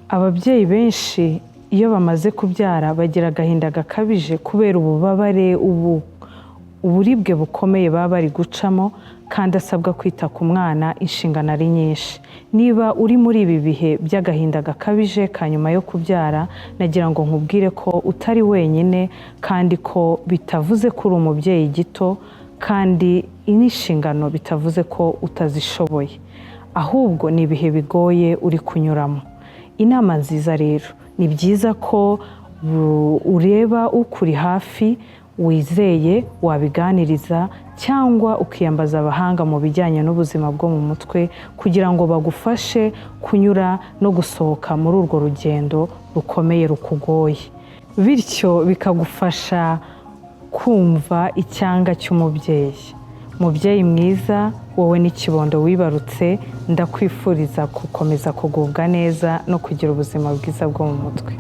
Ababyeyi benshi iyo bamaze kubyara bagira agahinda gakabije kubera ububabare, uburibwe bukomeye baba bari gucamo, kandi asabwa kwita ku mwana, inshingano ari nyinshi. Niba uri muri ibi bihe by'agahinda gakabije ka nyuma yo kubyara, nagira ngo nkubwire ko utari wenyine, kandi ko bitavuze ko uri umubyeyi gito, kandi n'inshingano bitavuze ko utazishoboye, ahubwo ni ibihe bigoye uri kunyuramo. Inama nziza rero, ni byiza ko ureba ukuri hafi wizeye wabiganiriza, cyangwa ukiyambaza abahanga mu bijyanye n'ubuzima bwo mu mutwe kugira ngo bagufashe kunyura no gusohoka muri urwo rugendo rukomeye rukugoye, bityo bikagufasha kumva icyanga cy'umubyeyi. Mubyeyi mwiza, wowe n'ikibondo wibarutse, ndakwifuriza gukomeza kugubwa neza no kugira ubuzima bwiza bwo mu mutwe.